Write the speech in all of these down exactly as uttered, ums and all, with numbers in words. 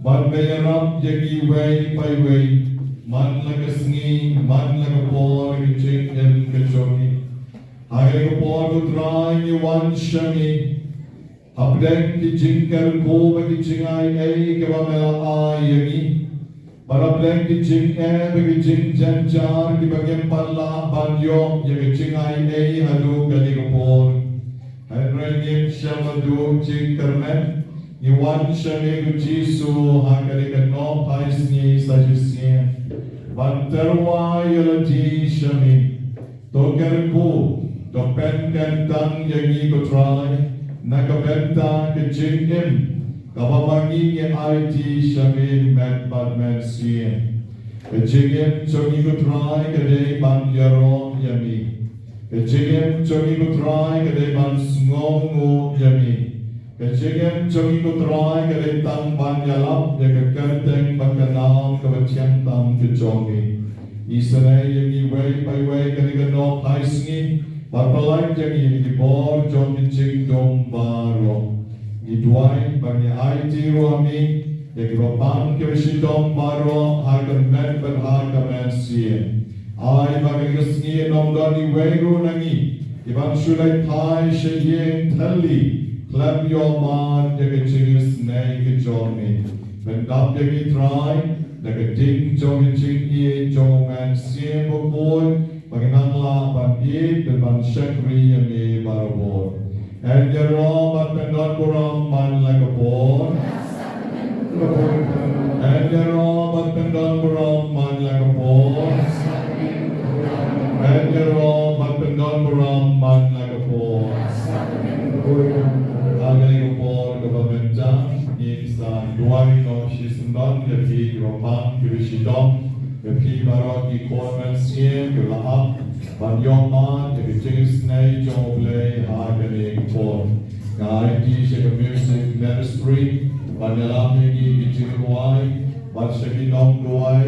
Ban ïarap ïa ngi iwei pa iwei, man la ka sngi, man la ka por, ka jingim ka jong ngi. Ha kane ka por, ko Trai, ngi wan sha ngi hapdeng ki jingkyrkhu bad ki jingai ei kiba me la ai ïa ngi. Bad hapdeng ki jingeh bad ki jingjynjar kiba ngim pat lah ban ïoh ïa ka jingai ei haduh kane ka por. Hynrei ngim shym la duh jingkyrmen, ngi wan sha me ko Jisu ha kane ka nongphaisngi sa shisien ban tyrwa ïa lade sha me. To kyrkhu, to pynkyntang ïa ngi ko Trai na ka bynta ka jingim kaba ma ngi ngi aiti sha me met bad mynsiem. Ka jingim jong ngi ko Trai ka dei ban ïaroh ïa me. Ka jingim jong ngi ko Trai ka dei ban sngewnguh ïa me. Ka jingim jong ngi ko Trai ka dei tang ban ïalap ïa ka kyrteng bad ka nam kaba thiang tam ka jong me. Isynei ïa ngi iwei pa iwei kane ka nongphaisngi, bad pyllait ïa ngi ïa ki bor jong ki jingdum baroh. Ngi duwai bad ngi aiti ruh ha me ïa kiba pang kiba shitom baroh ha ka met bad ha ka mynsiem. Ai ba kane ka sngi ym don iwei ruh na ngi iban shu leit phai sha ïing thylli khlem ïoh mad ïa ka jingisynei ka jong me. Pyndap ïa ngi Trai da ka ding jong ka jingïeit jong u Mynsiem Bakhuid ba ngin nang lah ban ïeit bad ban shakri ïa me barabor. Yn ïaroh bad pyndon burom man la ka por. Yn ïaroh bad pyndon burom man la ka por. Yn ïaroh bad pyndon burom man la ka por. Ha kane ka por kaba mynta ngin sa duwai noh shisyndon ïa phi kiba pang kiba shitom, ïa phi baroh ki khun mynsiem kiba la ap ban ïoh mad ïa ka jingisynei jong U Blei ha kane ka por. Nga aiti sha ka music ministry ban ïalam ïa ki jingrwai bad sha ki nongduwai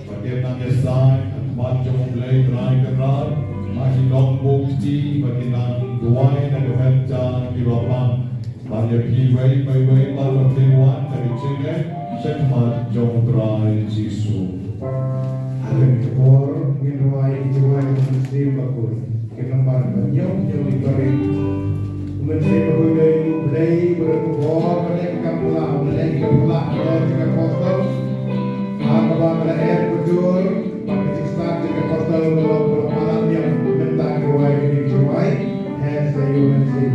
ba kin nang ïasaid ha khmat jong U Blei Trai Kynrad, ha ki nongbuh kti ba kin nang duwai na ka bynta kiba pang. Bad ïa phi iwei pa iwei baroh ba phin wan da ka jingngeit sha khmat jong U Trai Jisu. Ha kane ka por ngin rwai ïa ki jingrwai jong U Mynsiem Bakhuid. Ki nambar ba hynñiew, hynñiew ki barit. U Mynsiem Bakhuid u dei U Blei ba don ka bor bad ka kam phylla, U Blei ka phylla ka roi jong ka apostol. Ha kaba ka la er ka dur bad ka jingstad jong ka apostol, ka la, ka la palat niam. Mynta ngi rwai kine ki jingrwai. Hesed ïa U Mynsiem.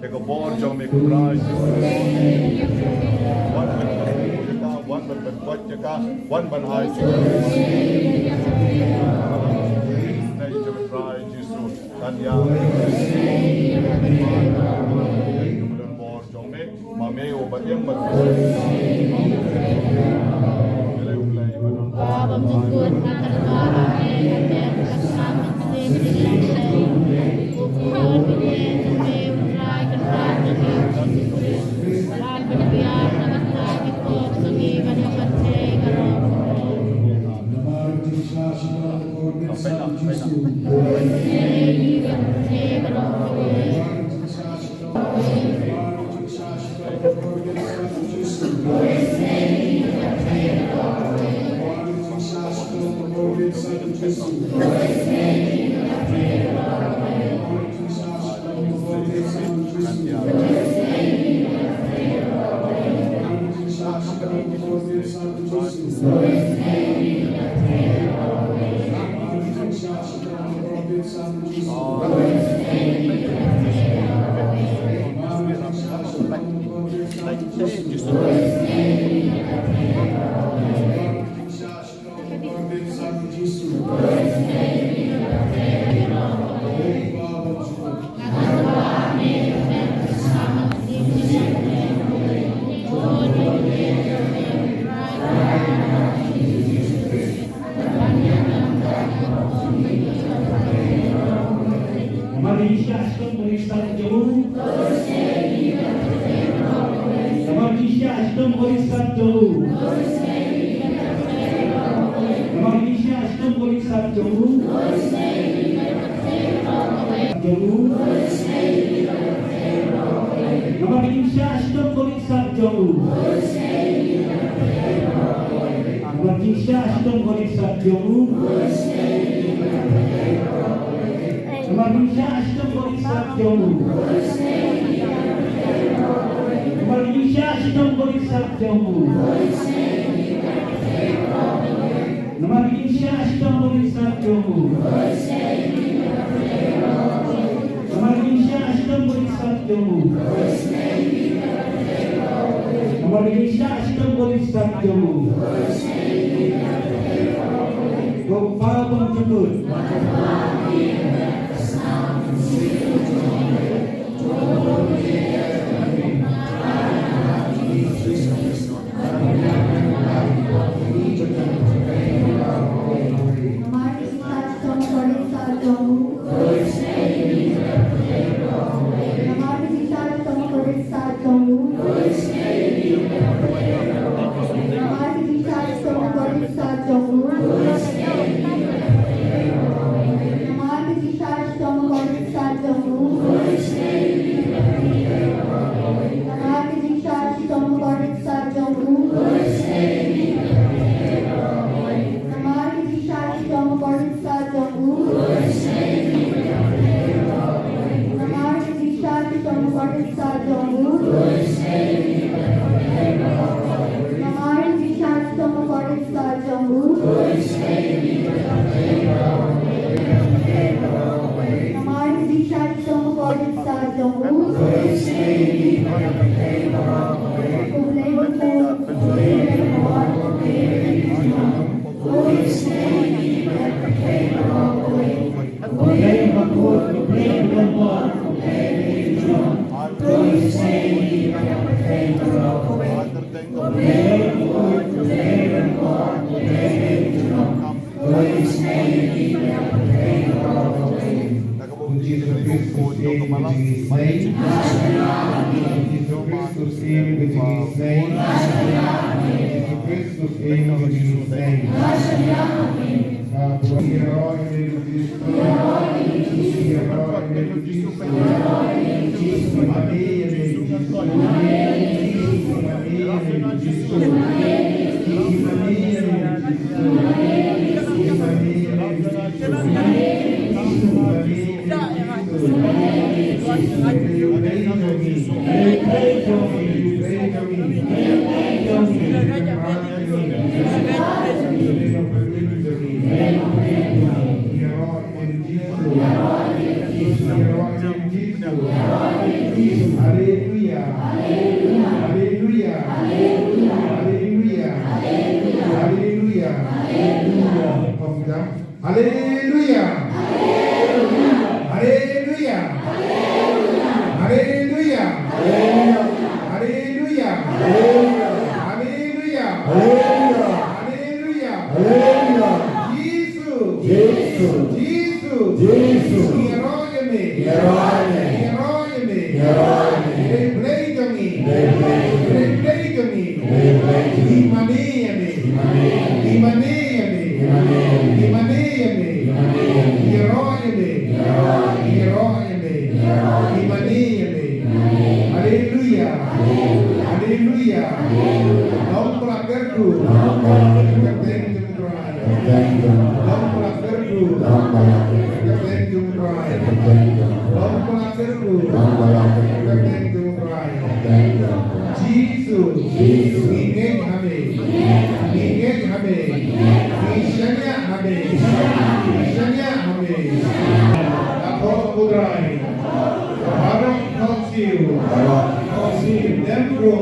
Te ka bor jong me, ko Trai Jisu. Wan ban pynpoi ïa ka, wan ban pynpoi ïa ka, wan ban ai ïa ka. Ko Trai Jisu. Kan ïa. Ka bor jong me. Ma me u ba ïeng bad u Blei, u Blei ba don. Baba mjukut na ka daba ha me ka me ka sam ka me ka me ka me. U khot me ne me u trai ka trai ka me u Jisu Khrist. Ban ban biar na ka trai ki pop sa ngi ban ïa ban te ka ro. Namar u Jisu Khrist. Namar ba ïa ki sha shitom ka ri sat jong u. Namar ba ïa ki sha shitom ka ri sat jong u. Namar ba ïa ki sha shitom ka ri sat jong u. Jong u. Namar ba ïa ki sha shitom ka ri sat jong u. Namar ba ïa ki sha shitom ka ri sat jong u. Namar ba ïa ki sha shitom ka ri sat jong u. Namar ba ïa ki sha shitom ka ri sat jong u. Namar ba ïa ki sha shitom ka ri sat jong u. Namar ba ïa ki sha shitom ka ri sat jong u. Namar ba ïa ki sha shitom ka ri sat jong u. Ko Pa ba jubab. Namar ba ïa ki sha shitom ka ri sat jong u. Namar ba ïa ki sha shitom ka ri sat jong u. Namar ba ïa ki sha shitom ka ri sat jong u. Namar ba ïa ki sha shitom ka ri sat jong u. Namar ba ïa ki sha shitom ka ri sat jong u. Namar ba ïa ki sha shitom ka ri sat jong u. Namar ba ïa ki sha shitom ka ri sat jong u. Namar ba ïa ki sha shitom ka ri sat jong u. Namar ba ïa ki sha shitom ka ri sat jong u. Khublei. Haleluya. Haleluya. Haleluya. Haleluya. Haleluya. Haleluya. Haleluya. Haleluya. Haleluya. Jisu. Jisu. Jisu. Jisu. Ïaroh ïa me. Ïaroh ïa me. Ïaroh ïa me. Ïaroh ïa me. Ïa Blei jong ngi. Ïa Blei jong ngi. Ïa Blei jong ngi. Ïa Blei jong ngi. Ïa Blei jong ngi. Ïa Blei jong ngi. Ïaroh ïa me. Ïaroh ïa me. Ïaroh ïa me. Ïa me. Haleluya. Haleluya. Long pla kertu. Long pla kertu. Long pla Ka bteng jong U Trai. Long ba la kyrkhu. Long ba la kyrkhu. Ka bteng jong U Trai. Ka bteng jong U Trai. Jisu. Jisu. Ngi ngeit ha me. Ngi ngeit ha me. Ngi shaniah ha me. Ngi shaniah ha me. Ka por U Trai. Baroh Khonksiew. Khonksiew. Dem kro.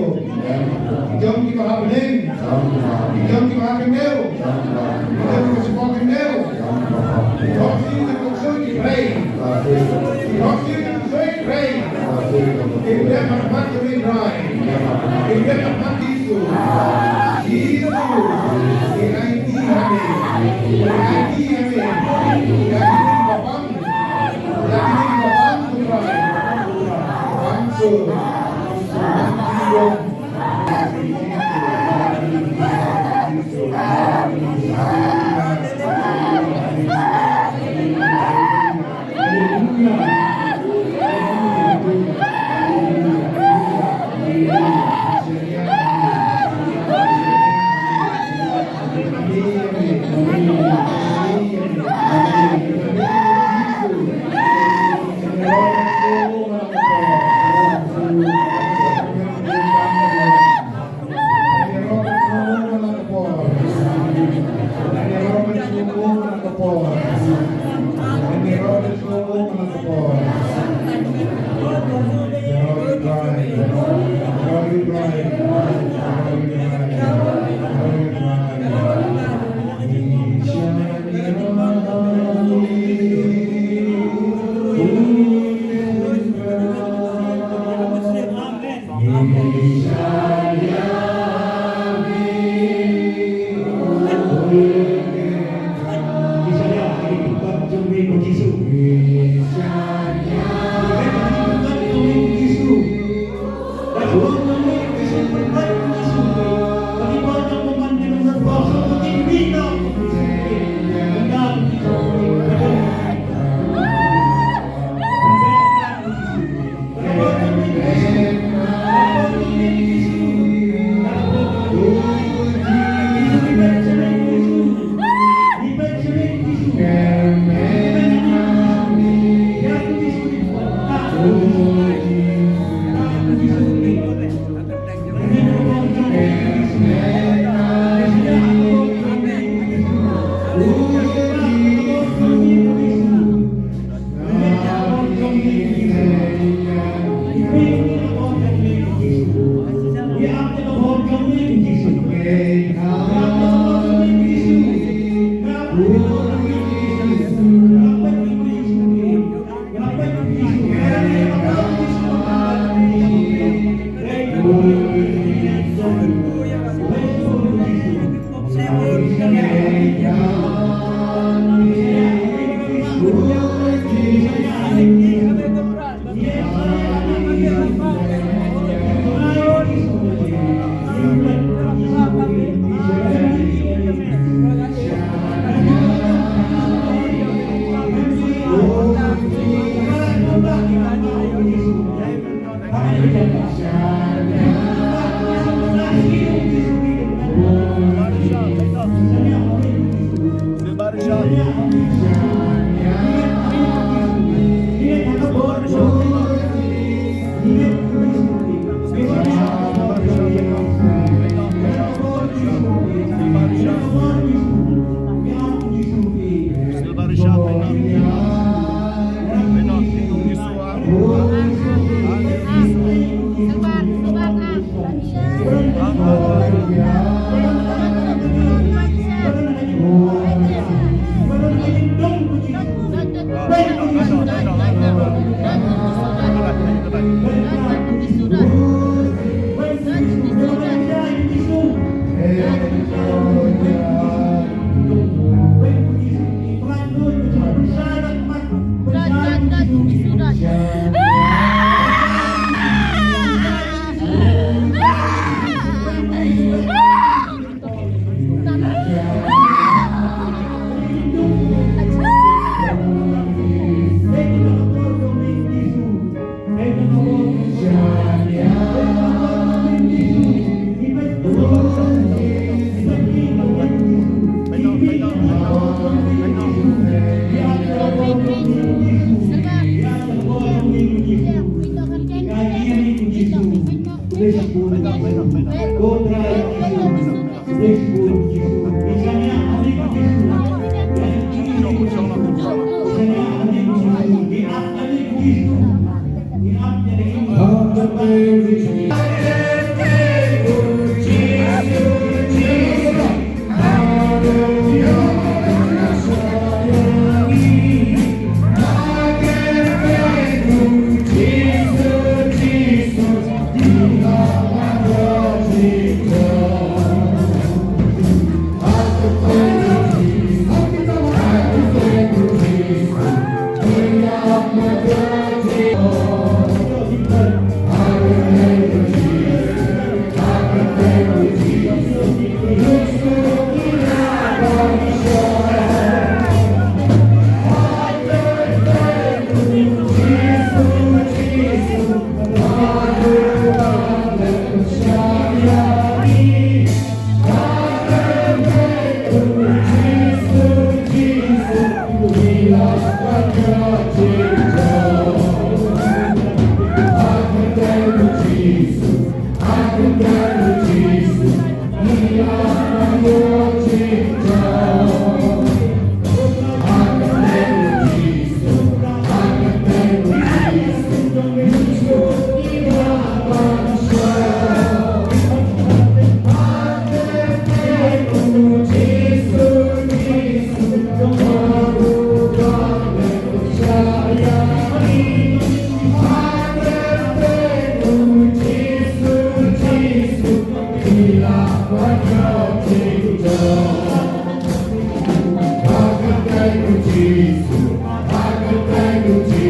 Jong kiba ha bneng. Jong kiba ha kyndew. Jong kiba shapoh kyndew. Khonksiew jong U Trai ki brei. Khonksiew jong U Trai ki brei. Ki brei ha khmat jong U Trai. Ki brei ha khmat Jisu. Jisu. Ki aiti ha me. Ki aiti ha me. Ki aiti ha me.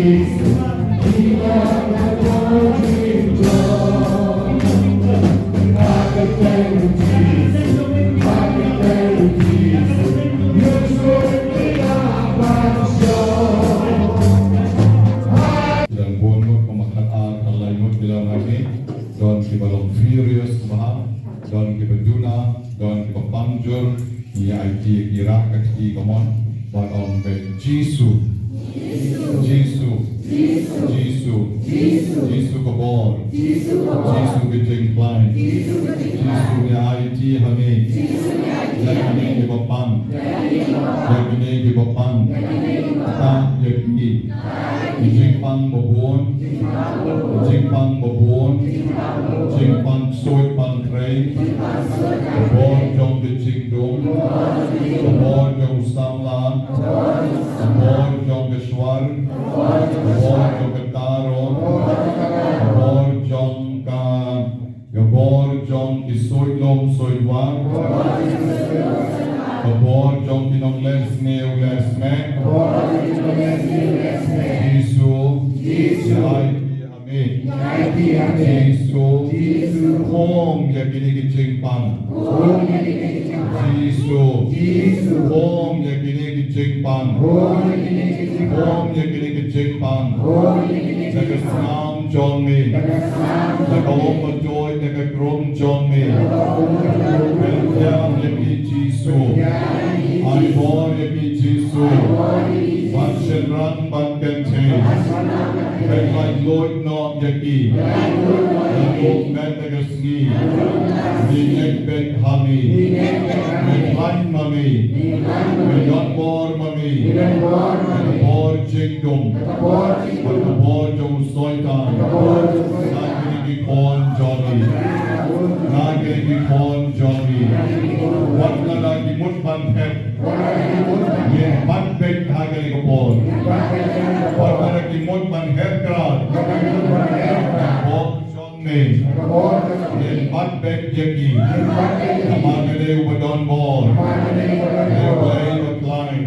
Don bun ngut, kum khat ar khatlai ngut ki long hangne. Don kiba long furious bha, don kiba duna, don kiba pang jur. Ngi aiti ïa ki rah ka kti kamon. Bad ong beit Jisu. Jisu. Jisu. Jisu ka bor. Jisu ka jingpynlait. Jisu ngi aiti ha me. Ïa kine kiba pang. Ïa kine kiba pang. Tap ïa ki. Ki jingpang ba bun. Ki jingpang ba bun. Jingpang ksuid pang trei. Ka bor jong ka jingdum. Ka bor jong u samla. Ka bor jong ka shuwa. Ka bor jong ka taro. Ka bor jong ka, ka bor jong ki suid lum suid wah. Ka bor jong ki nongleh sniew leh smet. Jisu. Jisu. Jisu. Amen. Amen. Jisu. Jisu. Khum ïa kine ki jingpang. Khum ïa kine ki jingpang. Jisu. Jisu. Khum ïa kine ki jingpang. Khum ïa kine ki jingpang. Khum ïa kine ki jingpang. Khum ïa kine ki jingpang. Da ka snam jong me. Da ka snam jong me. Da ka ummatoi, da ka krum jong me. Da ka ummatoi. Pynphiah ïa ki Jisu. Ai bor ïa ki Jisu. Ai bor ïa ki Jisu. Ban shynrang ban kynthei. Ban shynrang ban kynthei. Ban lait luid noh ïa ki. Ban lait luid noh ïa ki. Ïa ka met da ka sngi. Ïa ka met da ka sngi. Ngi ngeit beit ha me. Ngi ngeit beit ha me. Ngi khlaiñ ma me. Ngi khlaiñ ma me. Ngi don bor ma me. Ngi don bor ma me. Ka bor jingdum. Ka bor jingdum. Ka bor jong u Soitan. Ka bor jong u Soitan. Na kine ki khun jong me. Na kine ki khun jong me. Wat lada ki mut ban thep. Ngin bat beit ha kane ka por. Wat lada ki mut ban heh krad. Ka bor jong me. Ngin bat beit ïa ki. Namar kane uba don bor. Kane uba khlaiñ.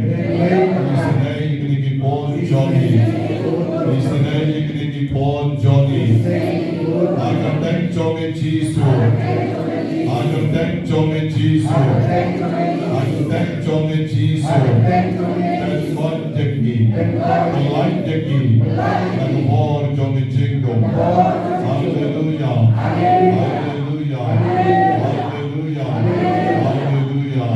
Isynei ïa kine ki khun jong me. Isynei ïa kine ki khun jong me. Ha ka kyrteng jong me Jisu. Ha ka kyrteng jong me Jisu. Ha ka kyrteng jong me Jisu. Pynban ïa ki. Pynlait ïa ki. Da ka bor jong me jingdum. Haleluia. Haleluia. Haleluia. Haleluia.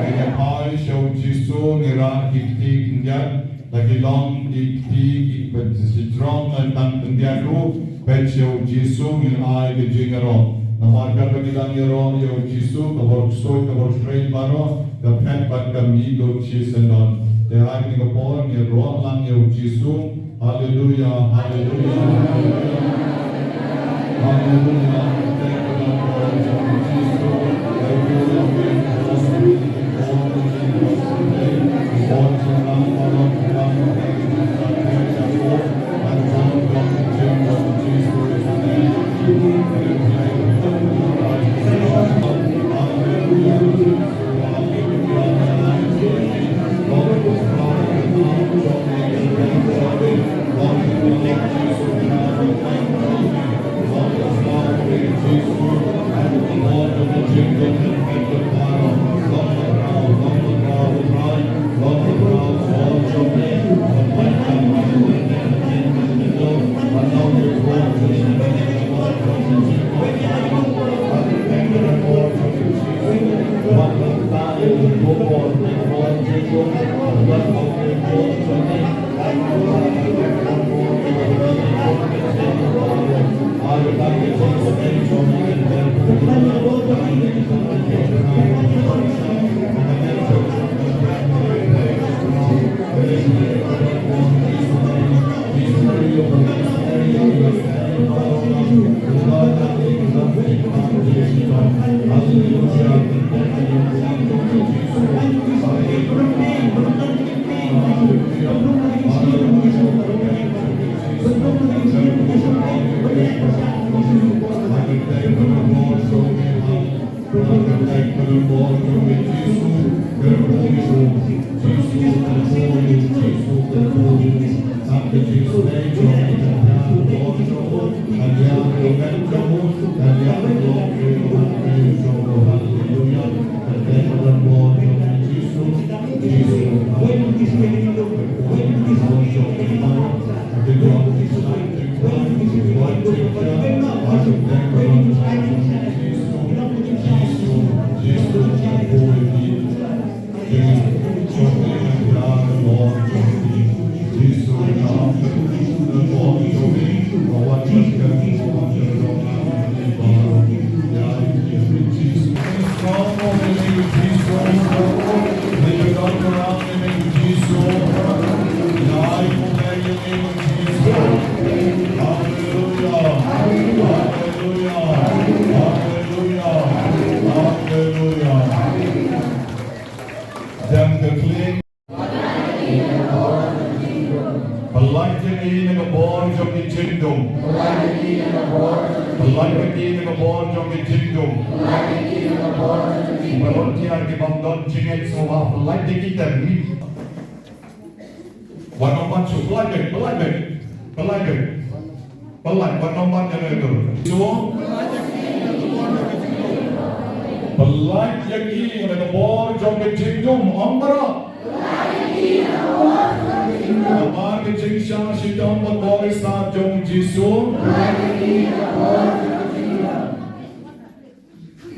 Ngi ïa phai sha u Jisu, ngi rah ki kti khyndiat. Da ki long ki kti kiba shajrong, eh, tang khyndiat ruh, peit sha u Jisu, ngin ai ka jingïaroh. Namar katba ngi dang ïaroh ïa u Jisu, ka bor ksuid, ka bor khrei baroh ka phet bad ka mih lut shisyndon. Te ha kane ka por ngin ïaroh lang ïa u Jisu. Haleluia, haleluia, haleluia. Haleluia. Thank you, Lord, for Jesus. Thank you, Lord, for Jesus. Hallelujah. Hallelujah. Hallelujah. Dang ka kling. Pynlait ïa ngi na ka bor jong ki jingdum. Pynlait ïa ngi na ka bor jong ki jingdum. Ki volunteer ki bym don jingngeit sngewbha pynlait ïa ki ter. Wat nym bat shuh, pynlait beit, pynlait beit, pynlait beit. Pynlait, wat nym bat ïa ngi ter. So, pynlait ïa ngi na ka bor jong ki jingdum, ong baroh. Namar ka jingshah shitom bakordor jong u Jisu.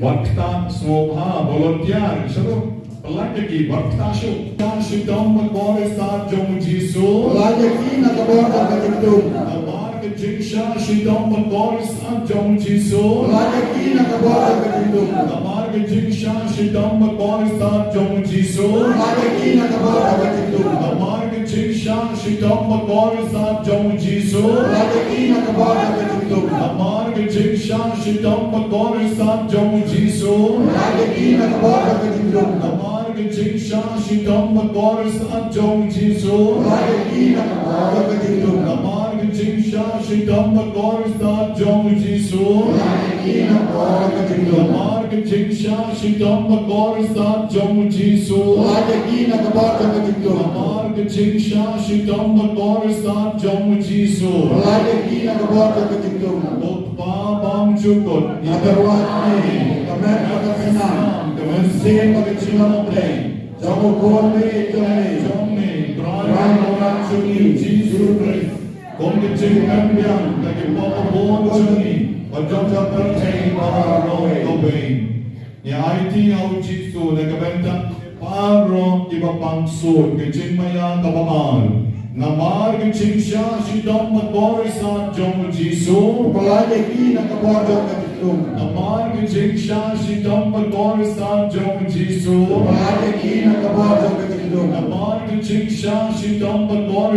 Wat ktah sngewbha, volunteer, shuh. Pynlait ïa ki, wat ktah shuh. Shah shitom bakordor jong u Jisu. Pynlait ïa ki na ka bor jong ka jingdum. Namar ka jingshah shitom bakordor jong u Jisu. Pynlait ïa ki na ka bor jong ka jingdum. Namar ka jingshah shitom bakordor jong u Jisu. Pynlait ïa ki na ka bor jong ka jingdum. Namar ka jingshah shitom bakordor jong u Jisu. Pynlait ïa ki na ka bor jong ka jingdum. Namar ka jingshah shitom bakordor jong u Jisu. Pynlait ïa ki na ka bor jong ka jingdum. Namar ka jingshah shitom bakordor jong u Jisu. Pynlait ïa ki na ka bor jong ka jingdum. Namar ka jingshah shitom bakordor jong u Jisu. Pynlait ïa ki na ka bor jong ka jingdum. Namar ka jingshah shitom bakordor jong u Jisu. Pynlait ïa ki na ka bor jong ka jingdum. Namar ka jingshah shitom bakordor jong u Jisu. Pynlait ïa ki na ka bor jong ka jingdum. Ko Kpa bymjukut, nga tyrwa ïa me, ka met bad ka snam, ka mynsiem bad ka jinglong beiñ jong u Khun baieit jong me, jong me, Trai Kynrad jong ngi Jisu Khrist. Kum ka jingpynbiang na ki pop babun jong ngi bad jong ka pyrthei baroh kawei. Ngi aiti ïa u Jisu na ka bynta baroh kiba pang suit. Ka jingmaïa kaba ar. Namar ka jingshah shitom bakordor jong u Jisu. Pynlait ïa ki na ka bor jong ka jingdum. Namar ka jingshah shitom bakordor jong u Jisu. Pynlait ïa ki na ka bor jong ka jingdum. Namar ka jingshah shitom bakordor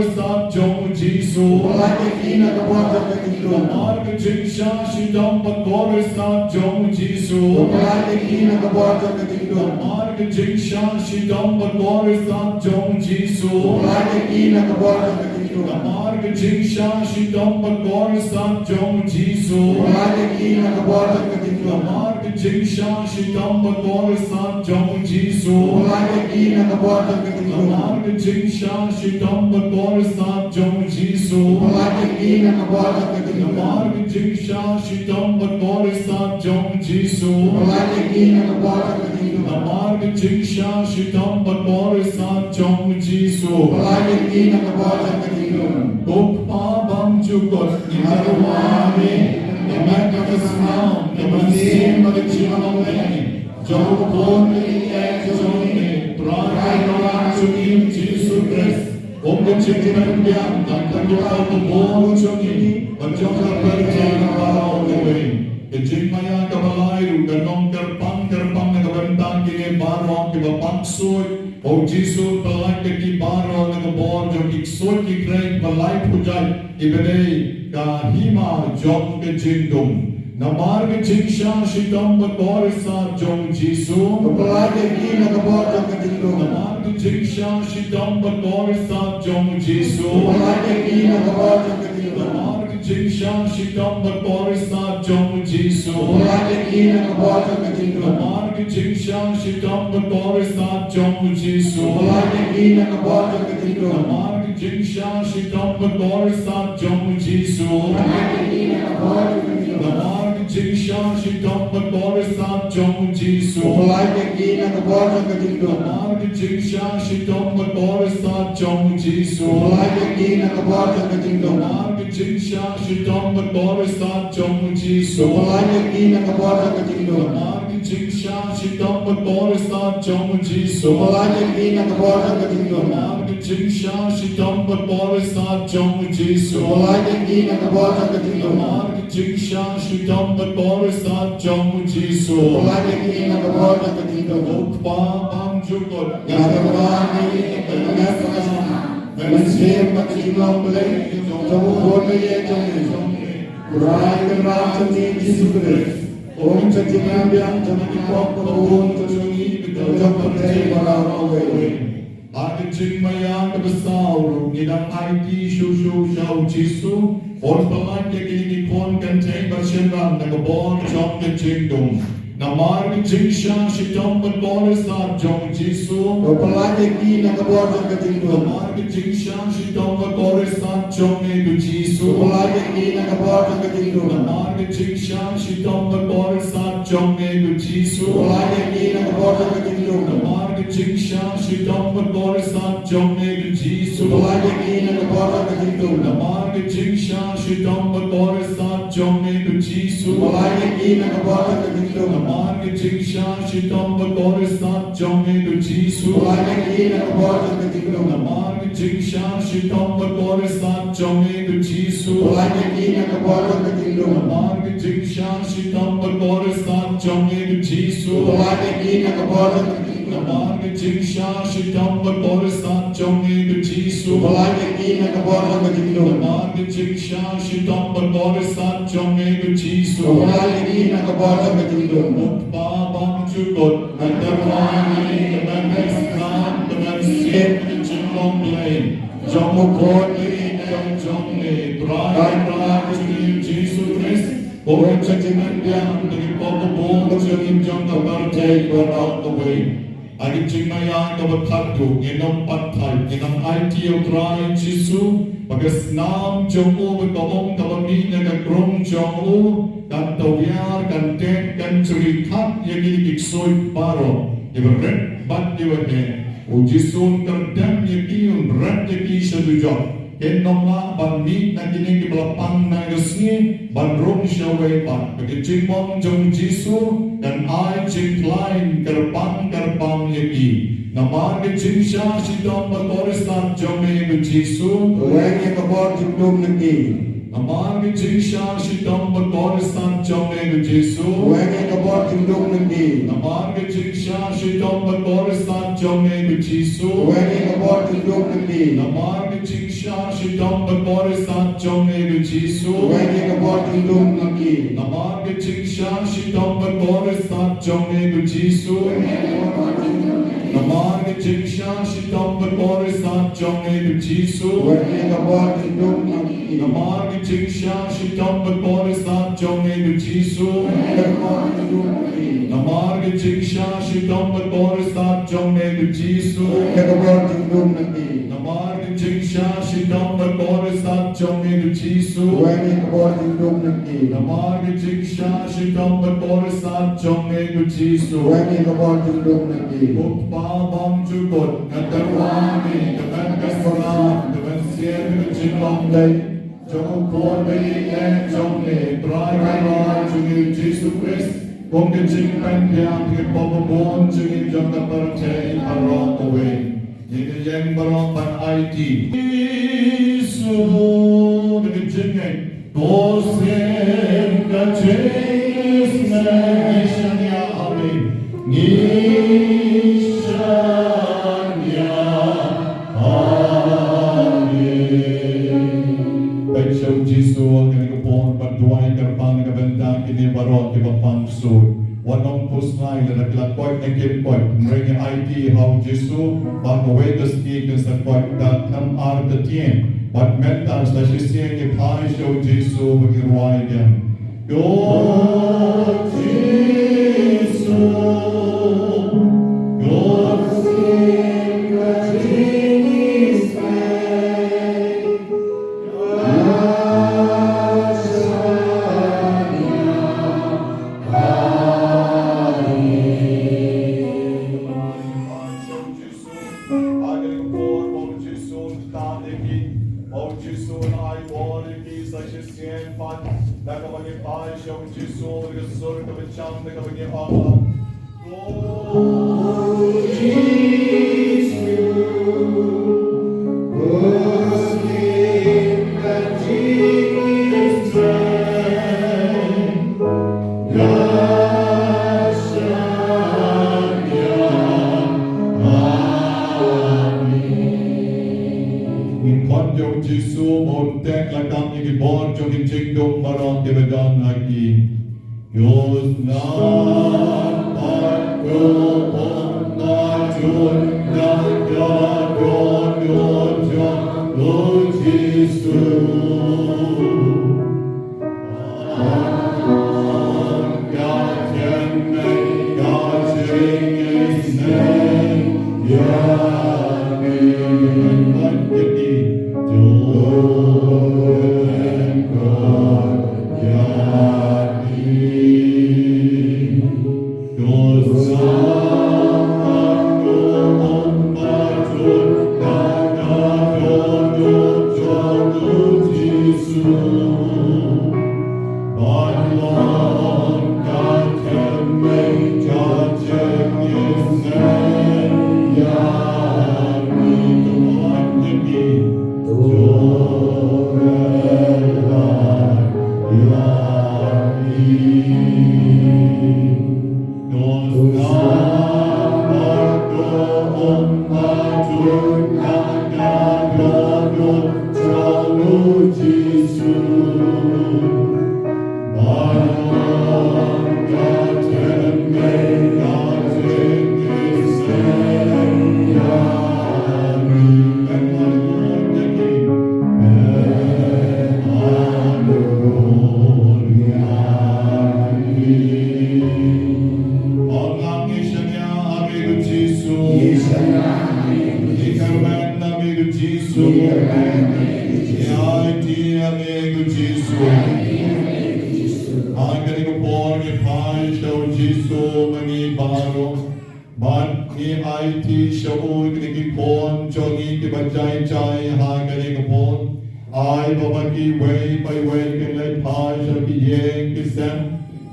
jong u Jisu. Pynlait ïa ki na ka bor jong ka jingdum. Namar ka jingshah shitom bakordor jong u Jisu. Pynlait ïa ki na ka bor jong ka jingdum. Namar ka jingshah shitom bakordor jong u Jisu. Pynlait ïa ki na ka bor jong ka jingdum. Namar ka jingshah shitom bakordor jong u Jisu. Pynlait ïa ki na ka bor jong ka jingdum. Namar ka jingshah shitom bakordor jong u Jisu. Pynlait ïa ki na ka bor jong ka jingdum. Namar ka jingshah shitom bakordor jong u Jisu. Pynlait ïa ki na ka bor jong ka jingdum. Namar ka jingshah shitom bakordor jong u Jisu. Pynlait ïa ki na ka bor jong ka jingdum. Namar ka jingshah shitom bakordor jong u Jisu. Pynlait ïa ki na ka bor jong ka jingdum. Ko Kpa bymjukut, nga tyrwa ïa me, ka met bad ka snam, ka mynsiem bad ka jinglong beiñ jong u Khun baieit jong ngi, Trai Kynrad jong ngi Jisu Khrist. Kum ka jingpynbiang na ki pop babun jong ngi bad jong ka pyrthei baroh kawei. Ka jingmaïa kaba lai ruh ka long kyrpang kyrpang na ka bynta kine baroh kiba pang suit. Ba u Jisu pynlait ïa ki baroh na ka bor jong ki ksuid ki khrei, pynlait pynjait kiba dei ka hima jong ka jingdum. Namar ka jingshah shitom bakordor jong u Jisu. Pynlait ïa ki na ka bor jong ka jingdum. Namar ka jingshah shitom bakordor jong u Jisu. Pynlait ïa ki na ka bor jong ka jingdum. Namar ka jingshah shitom bakordor jong u Jisu. Pynlait ïa ki na ka bor jong ka jingdum. Namar ka jingshah shitom bakordor jong u Jisu. Pynlait ïa ki na ka bor jong ka jingdum. Namar ka Jingshah shitom bakordit jong u Jisu. Namar ka jingshah shitom bakordit jong u Jisu. Namar ka jingshah shitom bakordit jong u Jisu. Namar ka jingshah shitom bakordit jong u Jisu. Namar ka jingshah shitom bakordit jong u Jisu. Namar ka jingshah shitom bakordit jong u Jisu. Namar ka jingshah shitom bakordit jong u Jisu. Ko Kpa bymjukut, nga kyrpad ïa phi, mynshwa ka jingïalam Blei jong u Khun ba ïeit jong ngi, Trai Kynrad jong ngi Jisu Khrist, kum ka jingpynbiang jong ki pop ba bun jong ngi, jong ka pyrthei baroh kawei. Ha ka jingmaïa kaba saw ruh ngi dang aiti shuh shuh sha u Jisu, un pyllait ïa kine ki khun kynthei bad shynrang da ka bor jong ka jingdum. Namar ka jingshah shitom bakordit jong u Jisu. Ko pyllait ïa ki na ka bor jong ka jingdum. Namar ka jingshah shitom bakordit jong ngi u Jisu. Ko pyllait ïa ki na ka bor jong ka jingdum. Namar ka jingshah shitom bakordit jong ngi u Jisu. Ko pyllait ïa ki na ka bor jong ka jingdum. Namar ka jingshah shitom bakordit jong ngi u Jisu. Ko pyllait ïa ki na ka bor jong ka jingdum. Namar ka jingshah shitom bakordit jong ngi u Jisu. Ko pyllait ïa ki na ka bor jong ka jingdum. Namar ka jingshah shitom bakordit jong ngi u Jisu. Ko pyllait ïa ki na ka bor jong ka jingdum. Namar ka jingshah shitom bakordit jong ngi u Jisu. Ko pyllait ïa ki na ka bor jong ka jingdum. Namar ka jingshah shitom bakordit jong ngi u Jisu. Ko pyllait ïa ki na ka bor jong ka jingdum. Namar ka jingshah shitom bakordit jong ngi u Jisu. Ko pyllait ïa ki na ka bor jong ka jingdum. Namar ka jingshah shitom bakordit jong ngi u Jisu. Ko pyllait ïa ki na ka bor jong ka jingdum. Ko Kpa bymjukut, nga kyrpad ïa phi, to pynbeit ka mynsiem ka jinglong Blei jong u Khun ba ïeit jong ngi, Trai Kynrad jong ngi Jisu Khrist, kum ka jingpynbiang da ki pop ba bun jong ngi, jong ka pyrthei baroh kawei. Ha ka jingmaïa kaba khadduh ngin ym pat thait, ngin ym aiti ïa u Trai Jisu, ba ka snam jong u bad ka um kaba mih na ka krung jong u kan tawiar, kan teh, kan jri khat ïa kine ki ksuid baroh, kiba rit bad kiba heh. U Jisu un kyrdem ïa ki, un ret ïa ki sha dujok. Kin ym lah ban mih na kine kiba la pang na ka sngi ban rung shawei pat. Ba ka jingmong jong u Jisu kan ai jingkhlaiñ kyrpang kyrpang ïa ki. Namar ka jingshah shitom bakordit jong ngi u Jisu. Weng ïa ka bor jingdum na ki. Namar ka jingshah shitom bakordit jong ngi u Jisu. Weng ïa ka bor jingdum na ki. Namar ka jingshah shitom bakordit jong ngi u Jisu. Weng ïa ka bor jingdum na ki. Namar ka jingshah shitom bakordit jong ngi u Jisu. Weng ïa ka bor jingdum na ki. Namar ka jingshah shitom bakordit jong ngi u Jisu. Namar ka jingshah shitom bakordit jong ngi u Jisu. Weng ïa ka bor jingdum na ki. Namar ka jingshah shitom bakordit jong ngi u Jisu. Weng ïa ka bor jingdum na ki. Namar ka jingshah shitom bakordit jong ngi u Jisu. Weng ïa ka bor jingdum na ki. Namar ka jingshah shitom bakordit jong ngi u Jisu. Weng ïa ka bor jingdum na ki. Namar ka jingshah shitom bakordit jong ngi u Jisu. Weng ïa ka bor jingdum na ki. Ko Kpa bymjukut, nga kyrpad ïa phi, to pynbeit ka mynsiem ka jinglong Blei jong u Khun ba ïeit jong ngi, Trai Kynrad jong ngi Jisu Khrist, kum ka jingpynbiang da ki pop ba bun jong ngi, jong ka pyrthei baroh kawei. Ngin ïeng baroh ban aiti. Jisu, da ka jingngeit, to sien ka jingisynei. Ngi shaniah ha me. Ngi shaniah ha me. Peit sha u Jisu ha kane ka por, bad duwai kyrpang na ka bynta kine baroh kiba pang ksuid. Wat nym khuslai lada ki la koit ne kim koit. Hynrei ngi aiti ha u Jisu ba kawei ka sngi kin sa koit da khlem artatien. Bad mynta sa shisien ngi phai sha u Jisu ba ngi rwai biang. Ko Jisu, ko Jisu, ko Jisu. Jisu, ngi ai bor ïa ki sa shisien pat da kaba ngi phai sha U Jisu, da ka sur kaba jam, da kaba ngi ong, Ngi khot ïa U Jisu ba un tek la kam ïa ki bor jong ki jingdum baroh kiba don ha ki. Ha kane ka por ngi phai sha U Jisu ma ngi baroh. Bad ngi aiti sha u kine ki khun jong ngi kiba jai jai ha kane ka por. Ai ba ma kiwei pa iwei kin leit phai sha ki ïing ki sem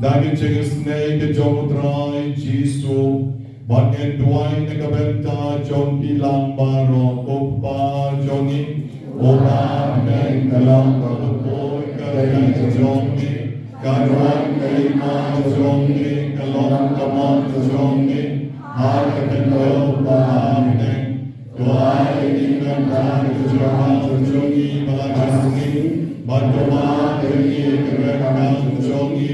da ki jingisynei ki jong U Trai Jisu. Bad ngi duwai na ka bynta jong ki lang baroh, ko Kpa jong ngi, uba ha bneng, ka long kaba khuid ka kyrteng jong me, ka wan ka hima jong me, ka long ka mon jong me ha ka khyndew kumba ha bneng. To ai ïa ngi mynta ka jingïarap jong ngi ba la ka sngi, bad to map ïa ngi ïa ki ryngkat jong ngi,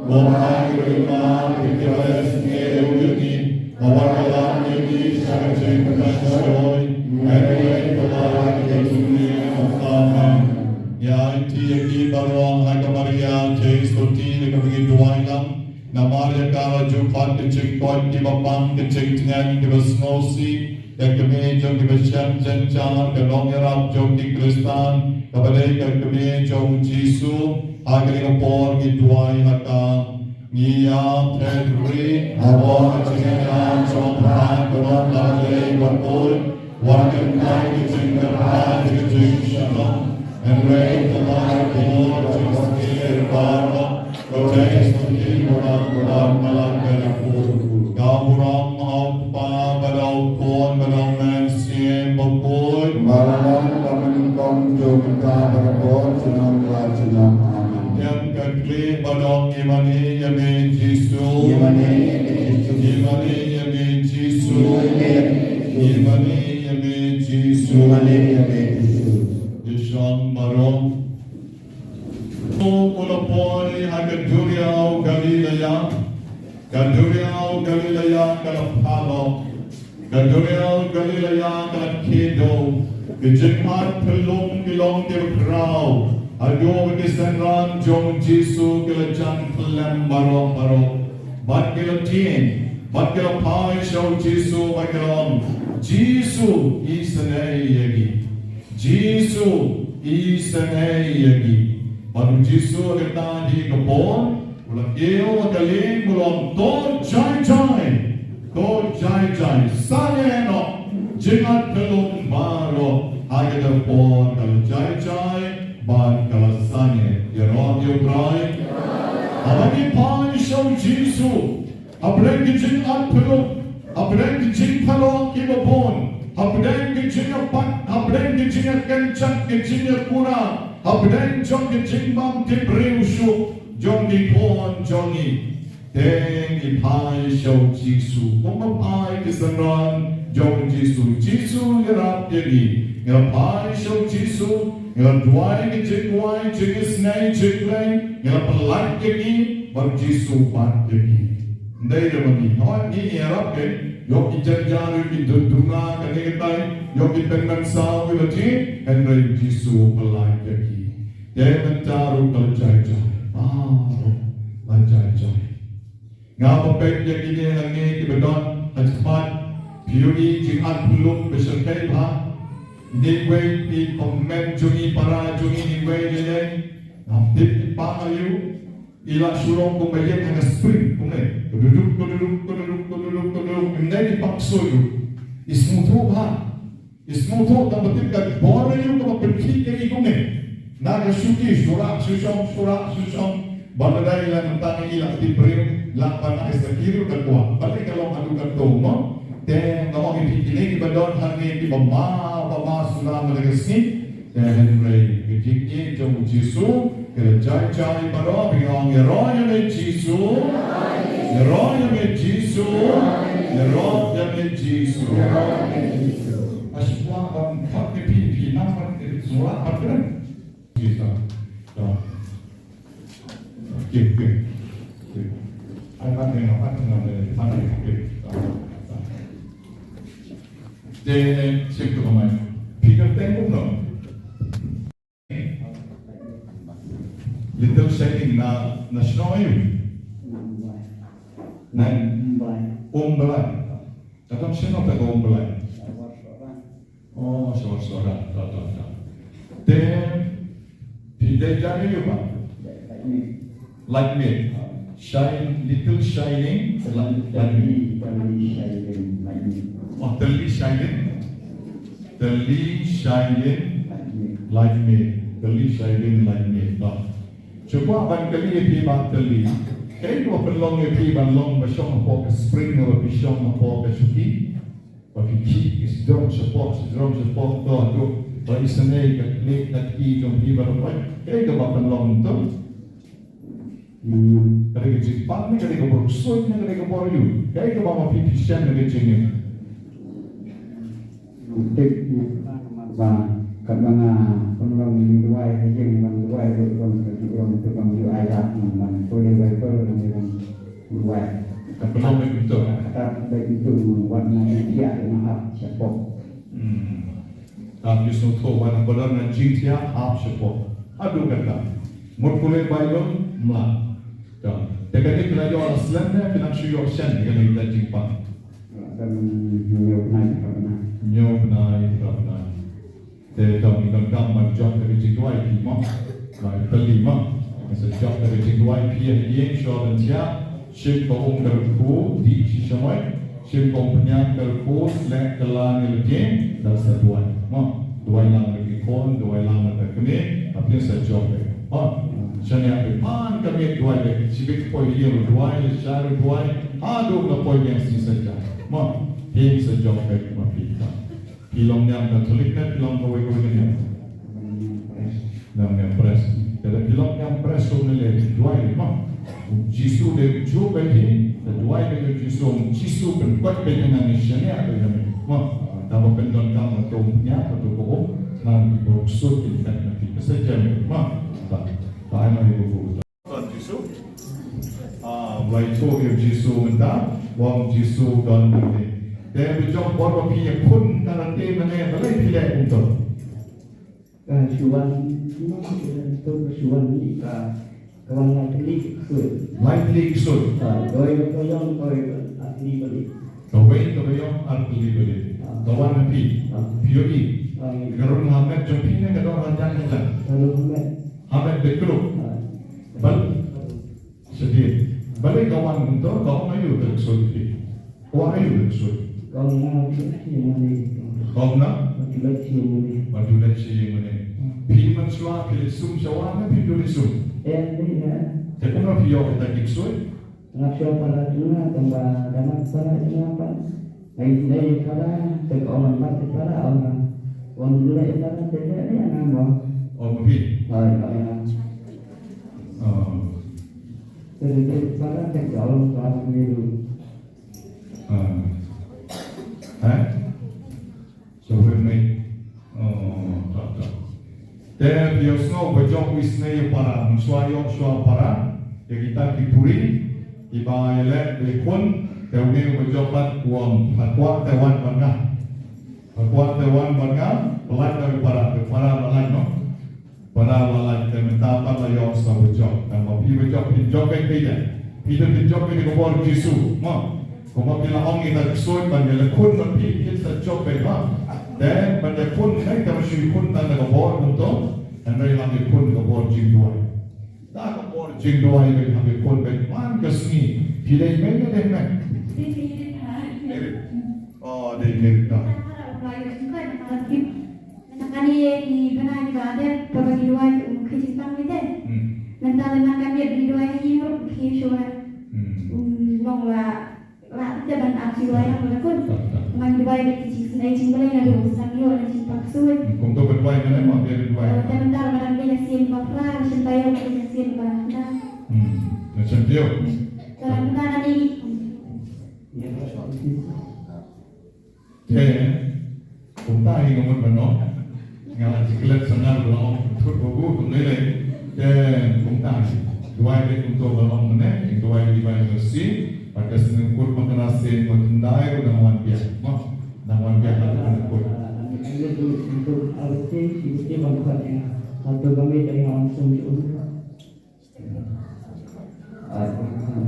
kumba ngi ruh ngi map ïa kiba isynei ïa ngi, wat la ïa ngi sha ka jingpynshoi, hynrei to lait ïa ngi na ka bynta. Ngi aiti ïa ki baroh ha ka Maria Theisotti da kaba ngi duwai lang. Namar ïa ka la ju pat ka jingkoit kiba pang, ka jingtngen kiba sngewsih, ka kmie jong kiba shem jynjar, ka nongïarap jong ki Khristan, kaba dei ka kmie jong U Jisu, ha kane ka por ngi duwai ha ka. Ngi ïa phet ri ha ka bor ka jingïaid jong U Trai, ka long ka dei bakhuid, wat kyntait ka jingkyrpad ka jingshitom, hynrei to lait ïa ngi na ka bynta baroh, to lait ïa ngi na ka bynta baroh. Ka burom ha U Kpa bad ha U Khun bad ha U Mynsiem Bakhuid. Ba la long ka mynnyngkong, mynta bad ha ka por junom la junom. Amen. Ïa ka khlieh ba long, ngi mane ïa me Jisu. Ngi mane ïa me Jisu. Ngi mane ïa me Jisu. Ngi mane ïa me Jisu. Ngi mane ïa me Jisu. Ïa shong baroh. U la poi ha ka duriaw Galilea. Ka duriaw Galilea ka la phalok. Ka duriaw Galilea ka la kiew. Ki jingmut pynlong ki long kiba khraw. Haduh ba ki synran jong Jisu ki la jan pynlem baroh baroh. Bad ki la tieng. Bad ki la phai sha u Jisu bad ki la ong, Jisu, isynei ïa ngi. Jisu, isynei ïa ngi. Bad u Jisu ha kata hi ka por u la kiew ha ka lieng, u la ong, to jai jai. To jai jai. Sangeh noh jingmut pynlong baroh. Ha kata ka por ka la jai jai bad ka la sangeh. Ïaroh ïa U Trai. Haba ngi phai sha U Jisu, hapdeng ki jingarphyllung, hapdeng ki jingphyllung kiba bun, hapdeng ki jingïapat, hapdeng ki jingïakynjat, ki jingïakura, hapdeng jong ki jingbymtip briew shuh jong ki khun jong ngi. Te ngi phai sha U Jisu, kumba phai ki synran jong U Jisu. Jisu, ïarap ïa ngi. Ngi la phai sha U Jisu, ngi la duwai ki jingduwai, jingisynei, jingleh, ngi la pyllait ïa ngi, bad U Jisu bat ïa ngi. Ym dei ruh ba ngi, hooid ngi ïarap, eh, ïoh ki jynjar, ïoh ki duna, kane katai, ïoh ki pynmynsaw, ïoh ki, hynrei U Jisu u pyllait ïa ngi. Te mynta ruh ka la jai jai. Ah, la jai jai. Nga ba peit ïa kine hangne kiba don ha khmat, phi ïohi jingarphyllung ba shyrkhei bha. Ine iwei i kmen jong i, para jong i, ine iwei lei lei. Ngam tip i pang aïu. I la shu long kumba ïeng ha ka spring kumne. Ka duduk, ka duduk, ka duduk, ka duduk, ka duduk. Ym dei i pang shuh ruh. I sngewthuh bha. I sngewthuh tang ba tip ka bor aïu kaba pynkhih ïa i kumne. Na ka shuki, shu rah shu shong, shu rah shu shong. Bad lada i la mynta ngi la tip briew, la ban ai sa ki ruh da kwah. Balei ka long haduh katto mo? Te nga ong ïa phi kine kiba don hangne kiba ma, ba ma shuwa mynta ka sngi. Te hynrei ka jingïeit jong U Jisu ka la jai jai baroh, phi ong, ïaroh ïa me Jisu. Ïaroh ïa me Jisu. Ïaroh ïa me Jisu. Nga shu kwah ban khot ïa phi, phi nang ban ïa phi sngewlah ban kren. Jisu. Okey, okey. Okey. Ai, ban ïa, ban ïa, ban ïa, okey. Te, shem tu kamai. Phi kyrteng kumno? Little Shining na, na shnong aïu? Na Umblai. Ka dang shnong ta ka Umblai. Oh, shnong, shnong, ta, ta, ta. Te, phi dei jong aïu ba? Lait Miet. Shine, Little Shining, Lait Miet. Oh, Tylli Shining. Tylli Shining, Lait Miet. Tylli Shining, Lait Miet. Shu kwah ban kylli ïa phi ba Tylli. Kaei kaba pynlong ïa phi ban long ba shong hapoh ka spring ba phi shong hapoh ka shuki? Ba phi khih ki sdom shapoh, sdom shapoh to haduh ba isynei ka kmie ka kti jong phi ba la poi. Kaei kaba pynlong to? Ka dei ka jingpang ne ka dei ka bor ksuid ne ka dei ka bor aïu? Kaei kaba ma phi phi shem ne ka jingim? Tip ba katba nga pynlong ïa duwai ha ïing ban duwai ruh ban ka ju ong tu ban ju ai lad ban pule Baibl ban duwai. Ka pynlong ïa kumto. Kata dei kumto wat na jingthiah ïa nga hap shapoh. Hmm. Ka phi sngewthuh wat na ba don na jingthiah hap shapoh. Haduh kata. Mut pule Baibl mlak. Te kane phi la ïoh la slem ne phi nang shu ïoh shen kane ka jingpang. Hynñiew bnai, phra bnai. Hynñiew bnai, phra bnai. Te to ngi donkam ban jop da ka jingduwai phi mo. Ba phi pynlong mo. Ngi sa jop da ka jingduwai phi ha ïing shuwa ban thiah. Shim ka um ka rukhu dih shisha mo. Shim ka umphniang ka rukhu, sleh kylla ïa la dieng, da sa duwai. Mo. Duwai lang da ki khun, duwai lang da ka kmie, ha phi sa jop mo. Mo. Shaniah phi pan ka miet duwai beit, shibit poi ïa u duwai, lashai u duwai, haduh la poi biang sngi Saitjaiñ. Mo, phi sa jop beit ma phi ta. Phi long niam Katholik ne phi long kawei kawei ka niam? Niam, niam Pres. Te lada phi long niam Pres to ne lei duwai mo. U Jisu dei u juh beit hi, te duwai beit ïa u Jisu, u Jisu pynkoit beit ïa nga, ngi shaniah beit ïa me. Mo, da ba pyndonkam ma to u niam, ma to ka um, nang ki briew ksuid kin peit na phi. Ka sa jem mo. Ba, ba ai ma ïa u Jisu. Ton Jisu. Ah, ba ïathuh ïa u Jisu mynta, u ong Jisu don mynne. Te ba jong bor ba phi ïakhun karate mynne, balei phi leh kumto? Ka shu wan, to ka shu wan ni ka, ka wan lai tylli ksuid. Lai tylli ksuid. Ah, doi ba ka ïong, doi ba lai tylli ba li. Kawei kaba ïong ar tylli ba li. Ah. Ka wan ha phi. Ah. Phi ïohi. Ah, ïa. Ka rung ha met jong phi ne ka don hajan hajan? Ka rung ha met. Ha met beit kyrduh. Ah. Bal. Shadien. Balei ka wan kumto, ka ong aïu ka ksuid phi? Ka wan aïu ka ksuid? Ka ong na phi, phi wan ni. Ka ong na? Leit sha ïing mane. Ba ju leit sha ïing mane. Hmm. Phi mynshuwa phi leit sum sha wah ne phim ju leit sum? Em, dei na. Te kumno phi ïoh kita ki ksuid? Nga shu para tu nga tang ba da nga para tu nga pat. Nga ïohi para te ka ong ban pat te para ong nga. Wan leit para te leit ne nga mo. Oh, ma phi? Hooid, ong nga. Oh. Te leit para te ka ong ba ngi ruh. Ah. Eh? Sa wei mei. Oh, tak, tak. Te phi ïohsngew ba jop u isynei ïa u para, mynshuwa ïoh shuwa u para ïa kita ki puri kiba ïaleh ba ïakhun, te une uba jop pat u ong, pha kwah te wan bad nga. Pha kwah te wan bad nga, pynlait da u para, te u para la lait noh. Para la lait, te mynta pat la ïoh sa ba jop. Tang ba phi ba jop, phin jop beit phi te. Phi te phin jop beit da ka bor Jisu, mo. Kumba phi la ong ïa ka ksuid ban ïa la khun ban phi, phin sa jop beit, mo. Te ban ïa khun, hynrei te ba shu ïa khun tang da ka bor kumto, hynrei la ïa khun da ka bor jingduwai. Da ka bor jingduwai ban ïa khun beit man ka sngi. Phi dei mei ne dei mei? Dei mei, dei mei. Oh, dei mei, no. Mynta kane i bnai ba dep, ba ngi duwai, um, khie jingpang ni te. Hmm. Mynta lem nang kane ngi duwai ha ïing ruh khie shuwa. Hmm. Um, long la, la te ban ap shuwa ïa ka khun. Tang, tang. Ngi duwai beit ki jingïaseng jingpynlong na ruh sang ïoh na jingpang shuwa. Hmm, kumto ba duwai ngan ai ma beit duwai. Oh, te mynta la nang beit ïaseng ba phra, shen taïew beit ïaseng ba na. Hmm. Na shen taïew. Te la mynta kane. Te kumta hi nga mut ban ong. Nga la klet sangad la ong thut ba bu kumne lei. Te kumta hi. Duwai lei kumto ba ong mynne, duwai lei ba ong si. Bad ka sngewkut ba ka na sien ba thyndai u dang wan biang. Mo, dang wan biang la ka sngewkut.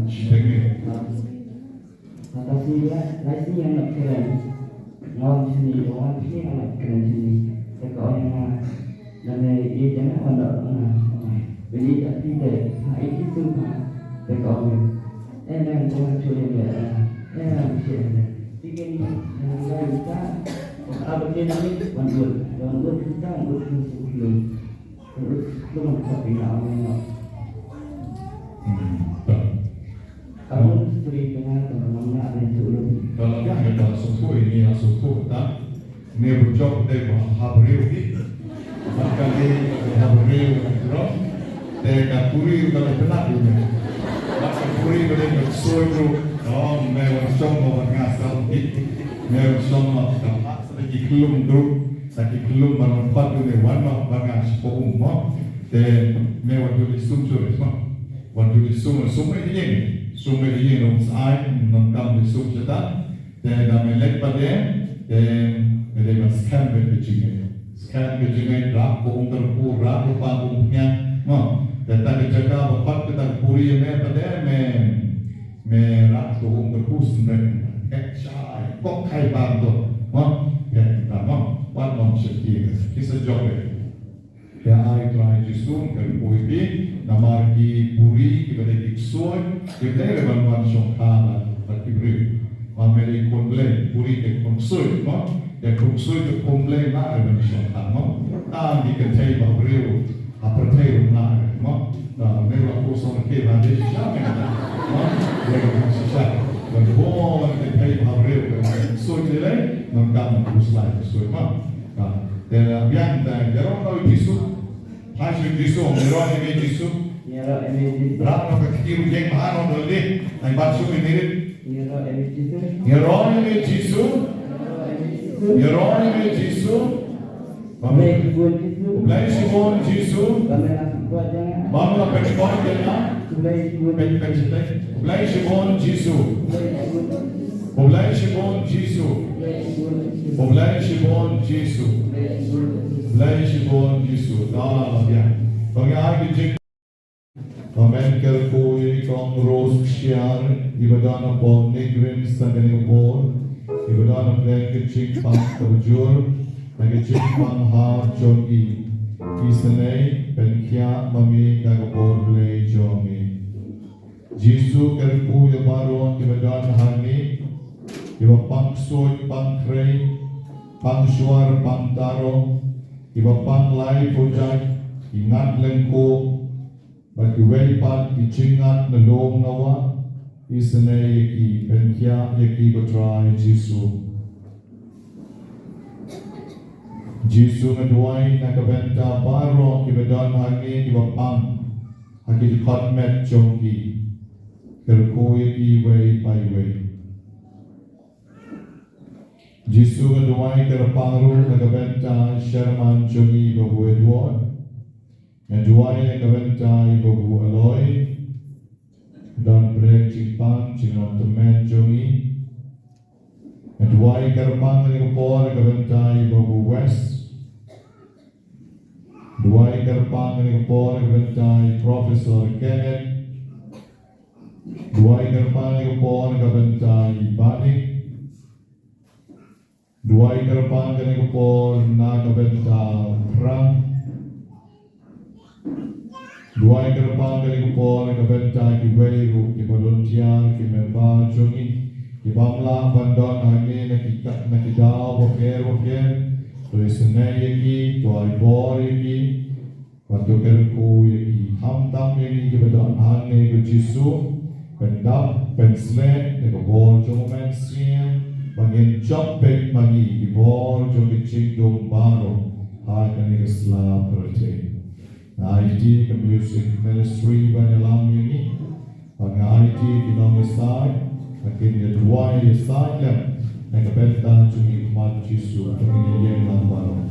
Shiteng ne? Kata sini la, la sini yang nak keren. Ngawang sini, ngawang sini yang nak keren sini. Teka orang yang nak. Dan dia jangan orang nak. Jadi tak tidak. Ha, itu tu ha. Teka orang. Eh, dan orang tu yang dia. Eh, dan dia. Tiga ni, yang lain tak. Apa dia ni? Wan wan. Wan wan kita, wan wan kita. Hmm, tak. Kalau dah kita sukui ni, sukui tak. Ni bujok dei ba ha briew hi. Maka dei ba ha briew ni bro. Te ka puri ka la kena ni. Maka puri ka dei ba soi bro. Oh, me wan shong mo wan ngasal hi. Me wan shong mo ka. Sa ki klum bro. Sa ki klum ban wan pat tu ne wan ma ban nga shi po um mo. Te me wan tu di sum tu mo. Wan tu di sum, sum me yin. Sum me yin um sai, nam kam di sum shata. Te da me lek pat de, te me de ban scan be pe jingai. Scan be jingai rap ko um ter pu, rap ko pa ko um pnya. Mo. Te ta ke jaka ba pat ke ta puri me pat de me. Me rap ko um ter pu sendek. Ek shai, kok kai bang to. Mo. Ke ta mo. Wat mo shakir. Kisa job e. Te ai Trai Jisu, ka poi pi, namar ki puri, ki ba dei ki ksuid, ki ba dei ban wan shong kha bad ki briew. Ma me dei khun Blei, puri te khun ksuid, mo? Te khun ksuid te khun Blei na ban shong kha, mo? Tang ki kynthei ba briew, ha pyrthei ruh na, mo? Na me ba ku song ke ba dei shisha me, mo? Dei ka shisha. Ban bun kynthei ba briew, ka ksuid te lei, nang kam khuslai ksuid, mo? Te biang te ïaroh ïa u Jisu. Phai sha u Jisu, ïaroh ïa me Jisu. Ïaroh ïa me Jisu. Rap noh ka kti ruh jeng bha noh dei. Ai bat shu me mirit. Ïaroh ïa me Jisu. Ïaroh ïa me Jisu. Ïaroh ïa me Jisu. Ba me, U Blei shibun Jisu. Ba me la pynkoit jong nga. Ba me la pynkoit jong nga. U Blei shibun. Pyn, pyn, pyn. U Blei shibun Jisu. U Blei shibun Jisu. U Blei shibun Jisu. U Blei shibun Jisu. Haleluya. Ba ngi ai ki jing. Amen. Kyrkhu ïa i kong Rose Kshiar, i ba don hapoh Negrin sa kane ka por, i ba don ha pdeng ka jingpang kaba jur, na ka jingpang ha jong i. Isynei, pynkhiah ma me da ka bor Blei jong me. Jisu, kyrkhu ïa baroh kiba don hangne, kiba pang ksuid pang khrei, pang shuar pang taro, kiba pang lai pujat, ki ngat lyngkhuh, bad kiwei pat ki jingngad na lum na wah, isynei ïa ki, pynkhiah ïa ki ko Trai Jisu. Jisu nga duwai na ka bynta baroh kiba don hangne kiba pang ha ki dkhot met jong ki, kyrkhu ïa ki iwei pa iwei. Jisu nga duwai kyrpang ruh na ka bynta i Sherman jong ngi Babu Edward. Nga duwai na ka bynta i Babu Aloy, don brek jingpang jinglong tymmen jong ngi. Nga duwai kyrpang kane ka por na ka bynta i Babu West. Duwai kyrpang kane ka por na ka bynta i Professor Kenneth. Duwai kyrpang kane ka por na ka bynta i Bani. Duwai kyrpang kane ka por na ka bynta Prang. Duwai kyrpang kane ka por na ka bynta kiwei ruh ki volunteer, ki member jong ngi, kiba ym lah ban don hangne na ki ka-, na ki daw bapher bapher. To isynei ïa ki, to ai bor ïa ki. Bad to kyrkhu ïa ki, khamtam ïa ngi kiba don hangne ko Jisu, pyndap, pynsleh da ka bor jong u Mynsiem, ba ngin jop beit ma ngi ki bor jong ki jingdum baroh ha kane ka sla pyrthei. Nga aiti ka music ministry ban ïalam ïa ngi, bad nga aiti ki nongïasaid ba kin ïa duwai ïasaid lem na ka bynta jong ngi ha khmat Jisu. To ngin ïa ïeng lang baroh.